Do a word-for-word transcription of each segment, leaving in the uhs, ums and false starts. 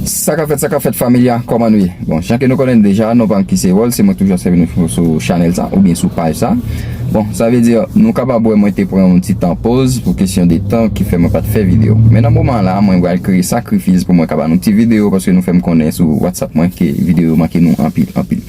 Sa k ap fèt, sa k ap fèt, familya, kòman nou ye? Bon, jan ke nou konnen deja, non pa m ki se Wòl, se mwen toujou ap sèvi nou sou chanèl sa, oubyen sou paj sa. Bon, sa vle di, nou kapab wè mwen te pran yon ti tan poz pou kesyon de tan ki fè mwen pa t fè videyo. Men nan moman la, mwen pral kreye sakrifis pou mwen ka ba nou ti videyo, paske nou fè m konnen sou WhatsApp mwen ke videyo manke nou anpil, anpil.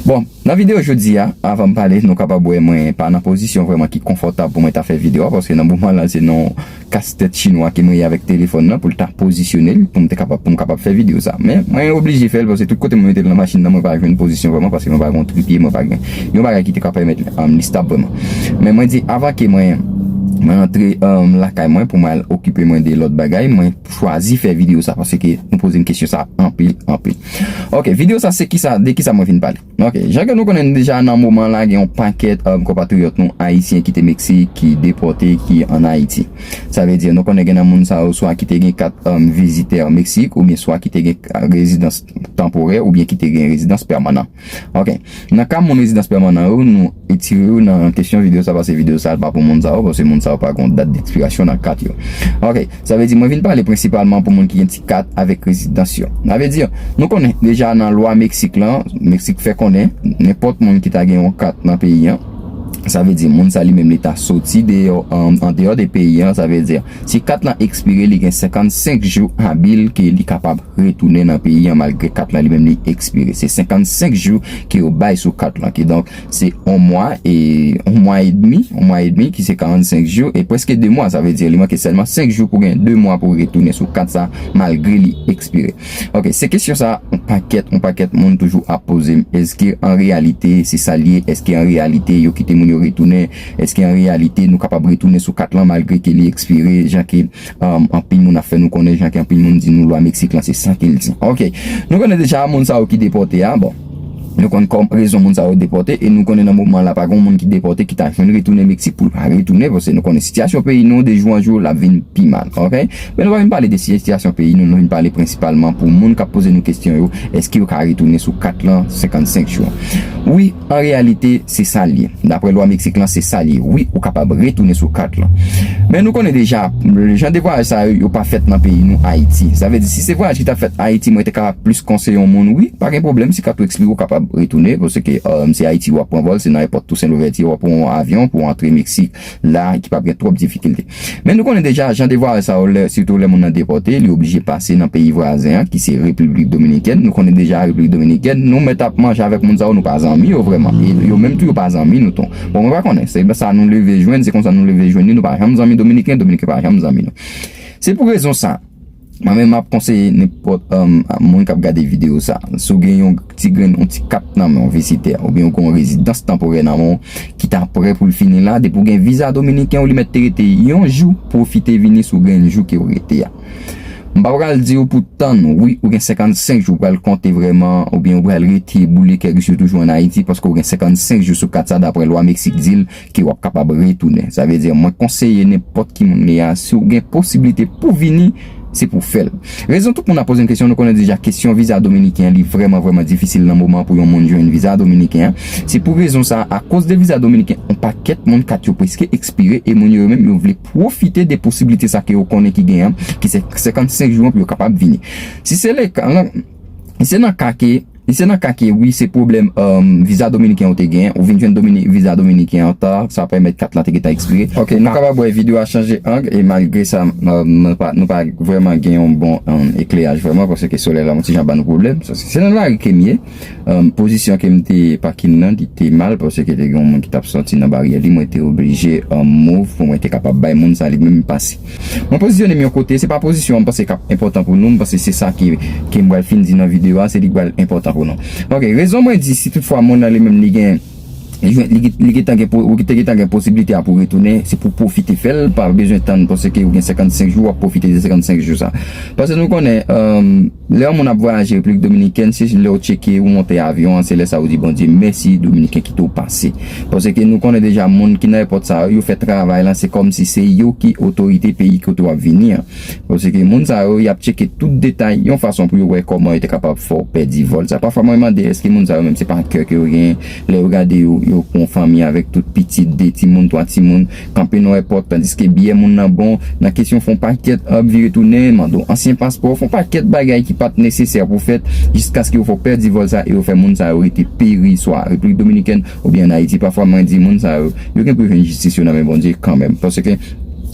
Bon, nan videyo jodi a, avan m pale, nou kapab wè mwen pa nan pozisyon vrèman ki konfòtab pou mwen ta fè videyo a, paske nan moman la, se nan kastèt chinwa ke mwen ye avèk telefòn nan pou l ta pozisyone l, pou m te kapab, pou m kapab fè videyo sa. Men, mwen oblije fè l, paske tout kote mwen mete l nan machin nan, mwen pa jwenn pozisyon vrèman, paske mwen pa gen yon tripye, mwen pa gen yon bagay ki te ka pèmèt, um, li stab vrèman. Men mwen di, avan ke mwen, mwen antre, um, lakay mwen pou mwen al okipe mwen de lòt bagay, mwen chwazi fè videyo sa, paske nou poze m kesyon sa anpil, anpil. Ok, videyo sa se kisa, de kisa mwen vin pale? Ok, jan ke nou konnen deja nan moman la, gen yon pakèt, um, konpatriyòt nou ayisyen ki te Meksik, ki depòte, ki ann Ayiti. Sa vle di, nou konnen gen nan moun sa yo swa ki te gen kat, um, vizitè Meksik, oubyen swa ki te gen ka-, rezidans tanporè, oubyen ki te gen rezidans pèmanan. Ok, nan ka moun rezidans pèmanan yo, nou etire yo nan kesyon videyo sa, paske videyo sa pa pou moun sa yo, paske moun sa yo pa gen dat dekspirasyon nan kat yo. Ok, sa vle di, mwen vin pale prensipalman pou moun ki gen ti kat avèk rezidans yo. Sa vle di, nou konnen deja nan lwa Meksik lan, Meksik fè konnen, nenpòt moun ki ta gen yon kat nan peyi an, sa vle di, moun sa li menm li ta soti deyò, an, an deyò de peyi an, sa vle di, si kat lan ekspire, li gen senkannsenk jou abil ke li kapab retounen nan peyi an malgre kat lan li menm li ekspire. Se senkannsenk jou ke yo bay sou kat lan. Kidonk, se yon mwa e, yon mwa edmi, yon mwa edmi ki se karannsenk jou, e prèske de mwa, sa vle di li manke sèlman senk jou pou gen de mwa pou retounen sou kat sa, malgre li ekspire. Ok, se kesyon sa, yon pakèt, yon pakèt moun toujou ap poze m, èske an reyalite se sa l ye? Èske an reyalite yo kite moun yo retounen? Èske an reyalite nou kapab retounen sou kat lan malgre ke li ekspire, jan ke, um, anpil moun ap fè nou konnen, jan ke anpil moun di nou lwa Meksik lan se sa ke l di? Ok, nou konnen deja moun sa yo ki depòte a, bon, nou konn kòm rezon moun sa yo depòte, e nou konnen nan moman la pa gen moun ki depòte ki ta jwenn retounen Meksik pou l pa retounen, paske nou konnen sitiyasyon peyi nou de jou an jou l ap vin pi mal, ok? Men nou pa vin pale de sitiyasyon peyi nou, nou vin pale prensipalman pou moun k ap poze nou kesyon yo, èske yo ka retounen sou kat lan senkannsenk jou? Wi, an reyalite, se sa l ye. Daprè lwa Meksik lan, se sa l ye. Wi, ou kapab retounen sou kat lan. Men nou konnen deja, jan de vwayaj sa yo, yo pa fèt nan peyi nou, Ayiti. Sa vle di, si se vwayaj ki ta fèt Ayiti, mwen te kapab plis konseye yon moun, wi, pa gen pwoblèm, si kat ou ekspire, ou kapab retounen, paske, um, se Ayiti w ap pran vòl, se nan èpòt Tousen Louvèti w ap pran yon avyon pou antre Meksik la, ki p ap gen twòp difikilte. Men nou konnen deja, jan de vwayaj sa yo, lè, sitou lè moun nan depòte, li oblije pase nan peyi vwazen an, ki se Repiblik Dominikèn. Nou konnen deja Repiblik Dominikèn, nou mèt ap manje avèk moun sa yo, nou pa zanmi yo vrèman. E yo menm tou, yo pa zanmi nou tou. Bon, mwen pa konnen, se sa nou leve jwenn, se konsa nou leve jwenn li, nou pa janm zanmi Dominiken, Dominiken pa janm zanmi nou. Se pou rezon sa, mwen menm m ap konseye nenpòt, um, moun k ap gade videyo sa. Si w gen yon ti grenn, yon ti kat nan men w, vizitè, oubyen w gen yon rezidans tanporè nan men w, ki ta prè pou l fini la, depi w gen viza dominiken w, li mèt te rete yon jou, pwofite vini sou grenn jou ke w rete a. M pa pral di w pou tann, wi, ou gen senkannsenk jou, ou pral konte vrèman, oubyen ou pral rete boule kèk jou toujou ann Ayiti, paske ou gen senkannsenk jou sou kat sa, daprè lwa Meksik di l, ke w ap kapab retounen. Sa vle di, mwen konseye nenpòt ki moun li a, si w gen posiblite pou vini, se pou w fè l. Rezon tout moun ap poze m kesyon, nou konnen deja kesyon viza dominiken an, li vrèman, vrèman difisil nan moman pou yon moun jwenn viza dominiken an. Se pou rezon sa, akoz de viza dominiken, yon pakèt moun kat yo prèske ekspire, e moun yo menm, yo vle pwofite de posiblite sa ke yo konnen ki genyen, ki se senkannsenk jou an pou yo kapab vini. Si se le ka, lan, si se nan ka ke, si se nan ka ke wi, se pwoblèm, um, viza dominiken ou te genyen, ou vin jwenn domini-, viza dominiken an ta, sa pèmèt kat lan te gentan ekspire. Ok, nou kapab wè videyo a chanje ang, e malgre sa, um, nou pa, nou pa vrèman gen yon bon, um, ekleyaj vrèman, paske solèy la yon ti jan ba nou pwoblèm. Se, se nan lari ke m ye. Um, pozisyon ke m te pakin nan, li te mal, paske te gen yon moun ki t ap sòti nan baryè li, mwen te oblije, um, move pou mwen te kapab bay moun sa li menm pase. Mwen pozisyone m yon kote, se pa pozisyon an m panse k ap enpòtan pou nou, m panse se sa ki, ke m pral fin di nan videyo a, se li k pral enpòtan pou nou. Ok, rezon mwen di, si toutfwa moun nan li menm li gen, li, li, li gentan gen po-, ou te gentan gen posiblite a pou retounen, se pou pwofite fè l, pa bezwen tann, paske ou gen senkannsenk jou, w ap pwofite de senkannsenk jou sa. Paske nou konnen, um, lè yon moun ap vwayaje Repiblik Dominikèn, se lè w tcheke, ou monte avyon an, se lè sa ou di Bondye mèsi, Dominiken kite w pase. Paske nou konnen deja moun ki nan èpòt sa yo, yo fè travay lan, se kòmsi se yo ki otorite peyi kote w ap vini an. Paske moun sa yo, y ap tcheke tout detay yon fason pou yo wè kòman yo te kapab fè w pèdi vòl sa. Pafwa mwen mande, èske moun sa yo menm se pa kè ke yo genyen? Lè yo gade yo, yo pou yon fanmi avèk tout pitit, de timoun, twa timoun, kanpe nan èpòt, tandiske biyè moun nan bon, nan kesyon fè yon pakèt, ap vire tounen, mande w ansyen paspò, fè yon pakèt bagay ki pa t nesesè pou fèt, jiskaske yo fè w pèdi vòl sa e yo fè moun sa yo rete peri, swa Repiblik Dominikèn oubyen ann Ayiti. Pafwa, mwen di moun sa yo, yo gen pou yo jwenn jistis yo nan men Bondye kanmenm. Paske,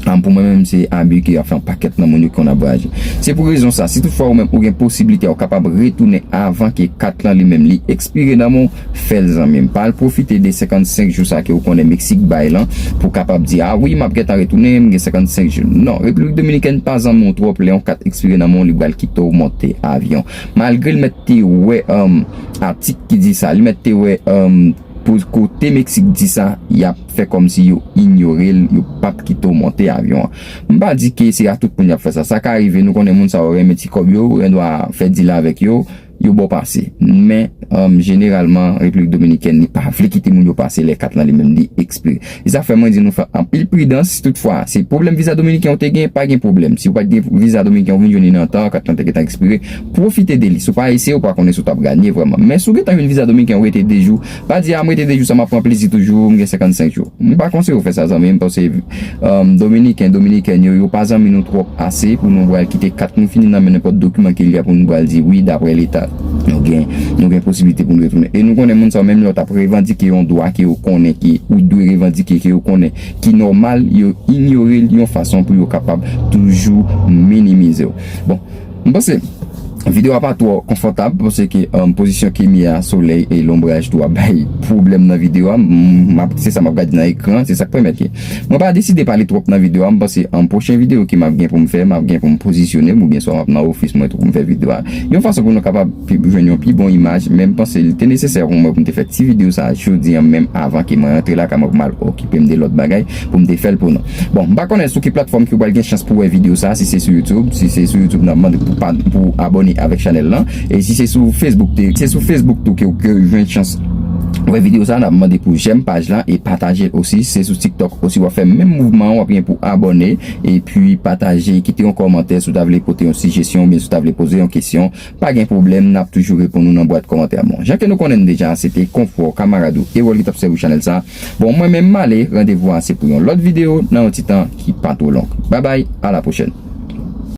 um, pou mwen menm, se abi ke y ap fè yon pakèt nan moun yo ki konn ap vwayaje. Se pou rezon sa, si toutfwa ou menm ou gen posiblite a, ou kapab retounen avan ke kat lan li menm li ekspire nan men w, fè l, zanmi m. Pa al pwofite de senkannsenk jou sa ke ou konnen Meksik bay lan pou w kapab di, a wi, m ap gentan retounen, m gen senkannsenk jou. Non, Repiblik Dominikèn pa zanmi w twòp, lè yon kat ekspire nan men w, li pral kite w monte avyon. Malgre l mèt te wè, um, atik ki di sa, li mèt te wè, um, pou kote Meksik di sa, y ap fè kòmsi yo inyore l, yo p ap kite w monte avyon an. M pa di ke se a tout moun y ap fè sa. Sa ka rive, nou konnen moun sa yo renmen ti kòb yo, ou gen dwa fè dil avèk yo, yo ba w pase. Men, um, jeneralman, Repiblik Dominikèn, li pa vle kite moun yo pase lè kat lan li menm li ekspire. E sa fè mwen di nou fè anpil pridans, si toutfwa se pwoblèm viza dominiken ou te gen, pa gen pwoblèm. Si ou pa t gen viza dominiken, ou vin jwenn li nan tan, kat lan te gentan ekspire, pwofite de li. Si w pa eseye, ou pa konnen si w t ap ganye vrèman. Men si w gentan jwenn viza dominiken, ou rete de jou, pa di, a, m rete de jou, sa m ap pran plezi toujou, m gen senkannsenk jou. M pa konseye w fè sa, zanmi m, paske, um, Dominiken, Dominikèn yo, yo pa zanmi nou twòp ase pou nou pral kite kat nou fini nan men nenpòt dokiman ke l ye a pou nou pral di, wi, daprè leta, nou gen, nou gen posiblite pou nou retounen. E nou konnen moun sa yo, menm lè w t ap revandike yon dwa ke yo konnen ke ou dwe revandike, ke yo konnen ki nòmal, yo inyore l yon fason pou yo kapab toujou minimize w. Bon, m panse videyo a pa twò konfòtab, paske, um, pozisyon ke m ye a, solèy e lonbraj tou ap bay pwoblèm nan videyo a. M, m ap, se sa m ap gade nan ekran, se sa k pèmèt ke mwen pa deside pale twòp nan videyo a. M panse, um, pwochen videyo ke m ap gen pou m fè, m ap gen pou m pozisyone m, oubyen swa m ap nan ofis mwen tou pou m fè videyo a. Yon fason pou nou kapab pi, jwenn yon pi bon imaj, men m panse li te nesesè pou mwen pou m te fè ti videyo sa a jodi a, menm avan ke mwen rantre lakay mwen pou m al okipe m de lòt bagay, pou m te fè l pou nou. Bon, m pa konnen sou ki platfòm ke w pral gen chans pou wè videyo sa a, si se sou YouTube, si se sou YouTube, n ap mande pou pa, pou abòne avèk chanèl lan, e si se sou Facebook, te, se sou Facebook tou ke w, ke w jwenn chans wè videyo sa a, n ap mande pou jèm paj lan e pataje l osi. Si se sou TikTok osi, w ap fè menm mouvman an, w ap gen pou abòne, epi pataje, kite yon kòmantè si w ta vle pote yon sijesyon, oubyen si w ta vle poze yon kesyon, pa gen pwoblèm, n ap toujou reponn ou nan bwat kòmantè. Bon, jan ke nou konnen l deja, se te Konfò, kamarad ou, Erol ki t ap sèvi chanèl sa. Bon, mwen menm m ale, randevou a se pou yon lòt videyo nan yon ti tan ki pa twò long. Babay, a la pwochèn.